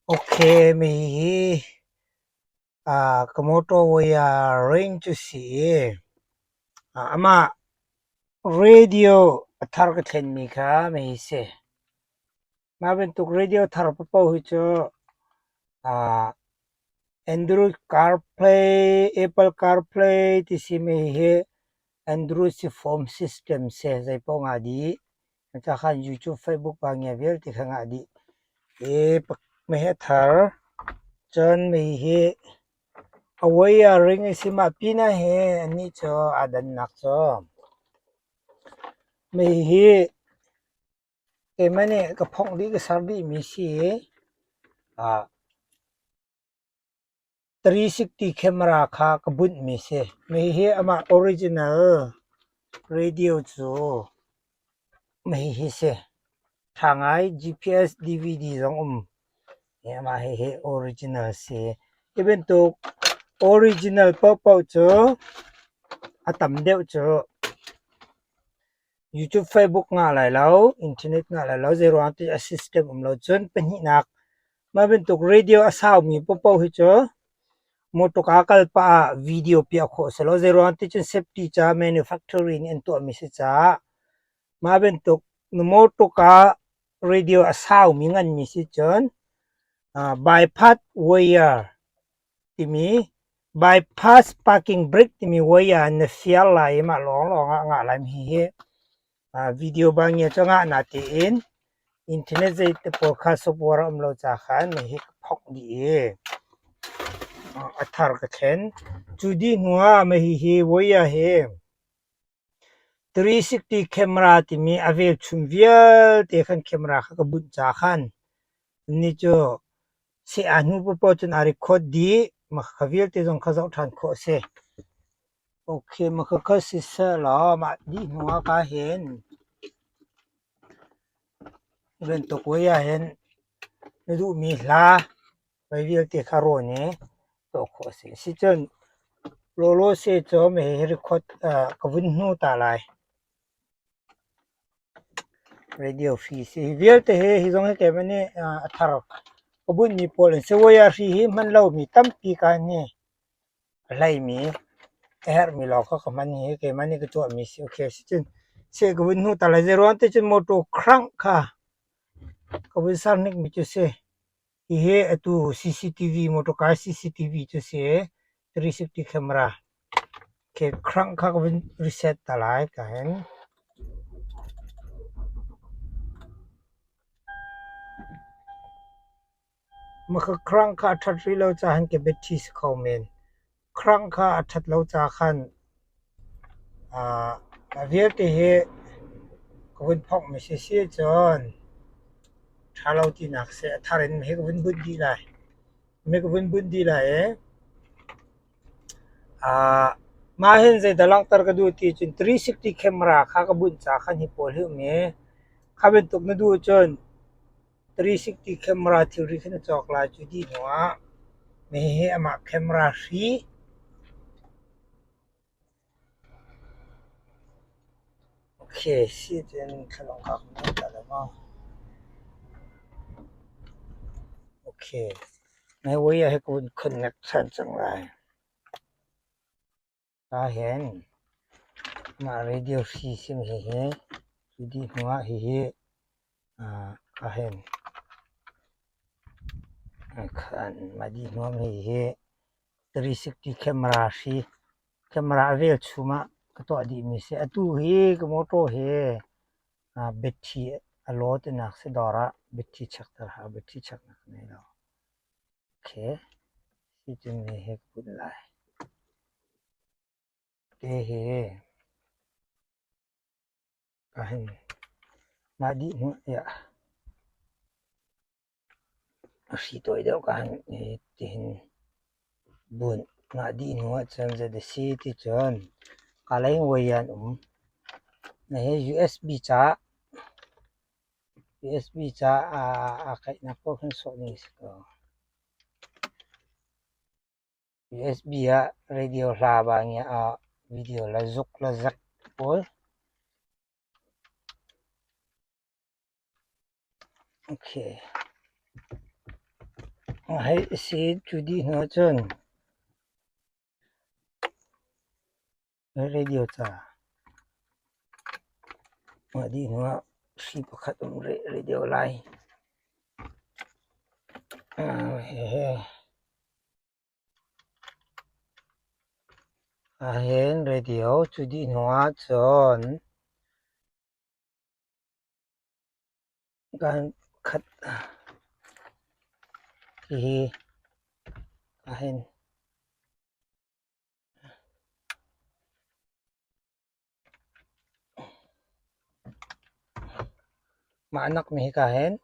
Okay, mi hi ka motor wiring cu si i amah radio a thar ka thlenmi kha mi hi si. Mah bantuk radio thar paohpaoh hi cu Android CarPlay, Apple CarPlay ti simi hi Android si form system si zeipaoh ngah dih. Cucaah YouTube, Facebook pa ngia vialte kha ngah dih. I meheh thar cun mi hi a wiring a si mah pinah hi anih cu aa dannak cu mi hi keimah nih ka phongh dih ka ser dihmi si i 360 camera kha ka bunhmi si. Hihi amah original radio cu hihi si. Ṭha ngai GPS DVD zong um. Amah hihi original si. Hi bantuk original paohpaoh cu a tam deuh cu YouTube, Facebook ngah lai lo, internet ngah lai lo, zeiruang ti a system um lo cun pahnihnak Mah bantuk radio a saumi paohpaoh hi cu mawṭawka kal pah ah video piah khawh a si lo. Zeiruang ti cun safety caah manufacturing nih an tuahmi a si caah mah bantuk na mawṭawka radio a saumi nganmi si cun bypass wire timi bypass parking brake timi wire na fiar lai i mah lawnglawng ah a ngah lai. Hihi Video bangia cu ngah na tiin internet zei te pawl kha software a um lo ca khan hihi ka phok dih i a thar ka thlen. Cu dih hnu ah mah hihi wire hi 360 camera timi a velchum vialte khan camera kha ka bunh ca khan ni cu seh aa hnu paohpaoh cun aa record dih. Mah kha vialte zong kha zoh ṭhan khawh a si. Okay, mah khakha siseh law mah dih hnu ah ka hin bantuk way ah hin na duhmi hla mei vialte kha rawn i tuah khawh a si. Sicun lawlaw se cu hihi record ka vun hnu ta lai. Radio hri si. Hi vialte hi hi zong hi keimah nih a thar ka bunhmi pawl an si. Wire hri hi hman lomi tampi ka ni. A hleimi a herhmi lawng kha ka hman i keimah nih ka tuahmi si. Okay, sicun seh ka vun hnuh ta lai. Zeiruang ti cun mawtaw crank kha ka vun ser hnikmi cu si. Hihi atu CCTV mawtaw CCTV cu si i 360 camera. Okay, crank kha ka vun reset ta lai ka hin. Crank kha a ṭhat rih lo caah ka biaṭhi si kho men. Crank kha a ṭhat lo caah khan mah vialte hi ka vun phonghmi si si ahcun ṭha lo tinak a si. A thar in hi ka vun bunh dih lai. Mi ka vun bunh dih lai i mah hin zeidah langhter ka duh ti cun 360 camera kha ka bunh caah khan hi pawl hi um i kha bantuk na duh ahcun 360 camera thilri khin a cawk lai. Cu dih hnu ah hihi amah camera hri. Okay, si tiin thlalak ka hmu ta lo maw? Okay, mei wire hi ka vun connect ṭhan cang lai. Ahhin mah radio hri sim hihi cu dih hnu ah hihi ahhin mah dih hnu ah hihi 360 camera hri camera a velchum ah ka tuah dihmi si. Atu hi ka motor hi battery a law tinak si dawr ah battery chekter hau battery cheknak ka ngei lo. Okay, hi cun hi ka bunh lai. Hihi ahhin mah dih hnu tiah a hri tawi deuh ka han tihin bunh. Mah dih hnu ahcun zei si ti cun kaa lei in an um. Hihi USB caah USB caah aa kaihnak paoh khin sawh ding a si ko. USB ah radio hla ah video le zuk le zek pawl. Okay. Hei a si cu dih hnu ahcun radio ca mah dih hnu ah hri pakhat um rih radio lai. Hihi ahhin radio cu dih hnu ahcun Kan khat hihi ahhin mah nak mi hika hin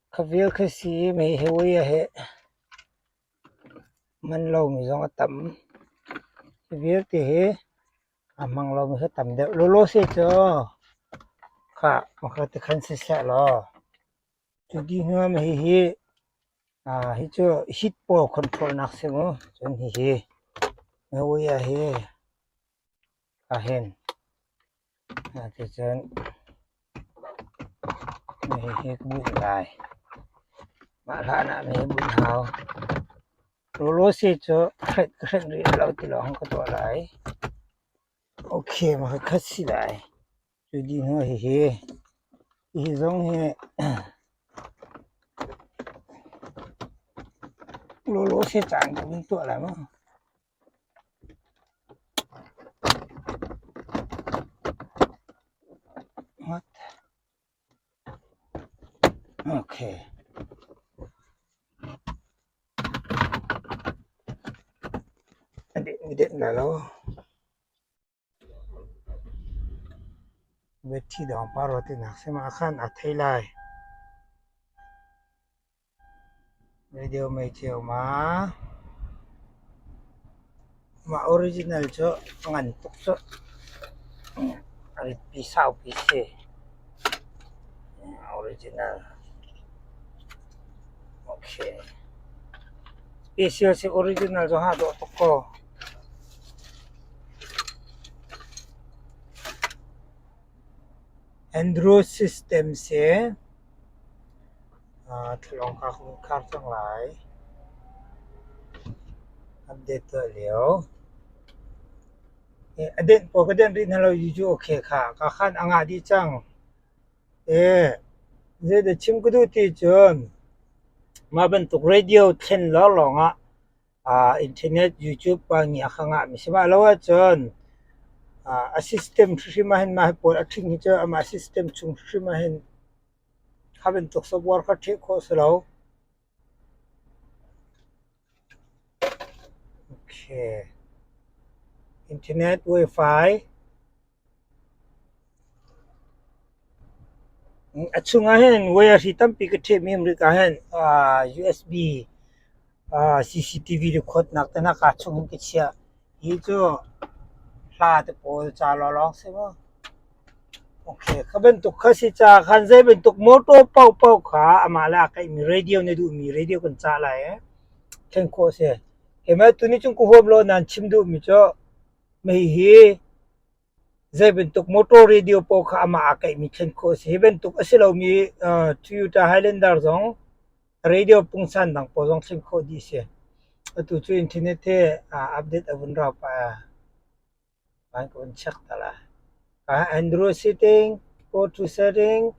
khavel khi si i mei he ui a heh man lomi zong a tam. Hi vialte hi A hmang lomi hi tam deuh lawlaw si cu khah makha ti khan siseh law cu ti hnu ah hihi hi cu heat pawl control nak si mu cun hihi mawei ah hi ahhin cucun hihi ka bunh lai mah hlan ah mi bunh hau. Lawlawse cu ka hrenh rih lo ti lawng ka tuah lai. Ok, mah kha si lai. Cu dih hnu hihi hi zong hi lawlawse caan ka vun tuah lai maw? What? Okay. A denh lai lo. Mithi dawng pa rua tinak si ma khan a thei lai. Radio mei ceu ma. Mah original cu ngan tuk cu. A ritpi saupi si. Original. Okay. Special si original cu ha dawh tuk ko. Andrew system si. Thlawng ka khar cang lai. Update tuah lio. A denh pawl ka denh rih hna lo i cu okay kha ka khan a ngah dih cang. Zeidah chim ka duh ti cun mah bantuk radio thlen lawnglawng ah internet, YouTube pa ngia kha ngahmi si. Mah lo ahcun a system hrimhrim ahhin mah hi pawl a ṭhing hi cu amah system chung hrimhrim ahhin kha bantuk software kha ṭheh khawh a si lo. Okay. Internet, Wi-Fi. A chungah hin wire hri tampi ka ṭhehmi um rih ka hin USB, CCTV record-nak te hna kaa chung hin ka chiah. Hi cu hla te pawl ca lawnglawng si maw? Okay, kha bantuk kha si caah khan zei bantuk motor paohpaoh kha amah le aa kaihmi radio na duhmi radio kan cah lai i thlen khawh a si. Keimah tuni cun ka huam lo nain chim duhmi cu mei hi zei bantuk motor radio paoh kha amah aa kaihmi thlen khawh a si. Hi bantuk a si lomi Toyota Highlander zong radio pungsan dang pawl zong thlen khawh dih a si. Atu cu internet he update a vun rau pah i van ka vun check ta lai. Android setting, go to setting,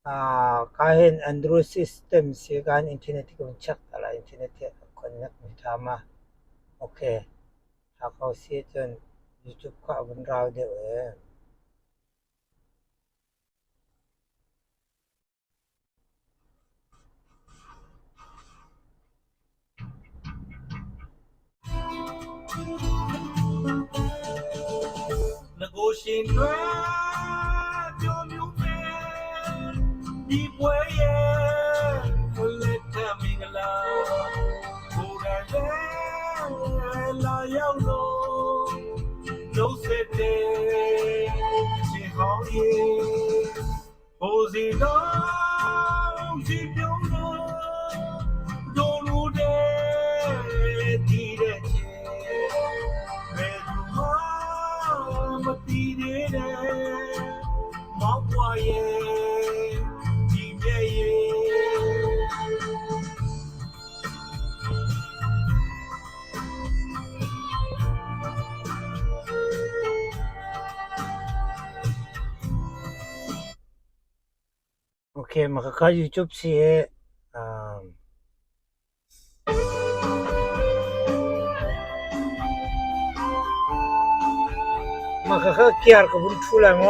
ka hin Android system si kan internet ka vun check ta lai. Internet he connect mi ṭha ma? Okay. Tha ko si cun YouTube kha a vun rau deuh ee. Okay, mah khakha YouTube si i mah khakha kiar ka vun ṭhu lai maw?